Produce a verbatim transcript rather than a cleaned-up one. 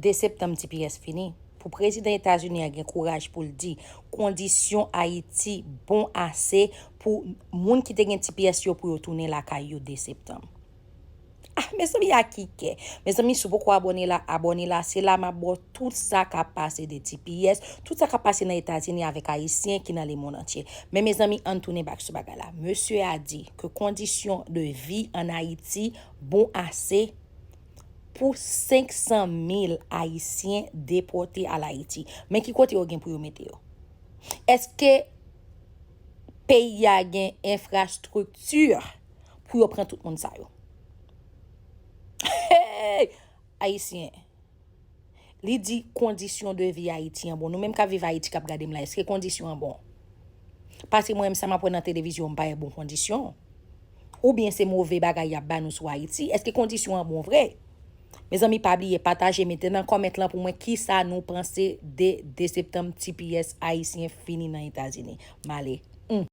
De septanm T P S fini. Pou prezidan Etazini an gen kouraj pou l di kondisyon Ayiti bon ase pou moun ki te gen T P S yo pou yo tounen lakay yo de septanm. Ah, mezanmi, a ki kè? Mezanmi, si w poko abòne la, abòne la. Se la m ap ba w tout sa k ap pase de T P S, tout sa k ap pase nan Etazini avèk Ayisyen ki nan lemonn antye. Men mezanmi, ann tounen back sou bagay la. Mesye a di ke kondisyon de vi ann Ayiti bon ase pou senk san mil Ayisyen depòte al Ayiti. Men ki kote yo gen pou yo mete yo? Èske peyi a gen enfrastrikti pou yo pran tout moun sa yo? Hey! Ayisyen, li di kondisyon de vi Ayiti an bon. Nou menm k ap viv Ayiti, k ap gade m la, èske kondisyon an bon? Paske mwen menm, sa m ap wè nan televizyon, m pa wè bon kondisyon. Oubyen se move bagay y ap ba nou sou Ayiti? Èske kondisyon an bon vre? Mezanmi, pa bliye pataje, mete nan kòmant lan pou mwen kisa nou panse de de septanm T P S ayisyen fini nan Etazini. M ale.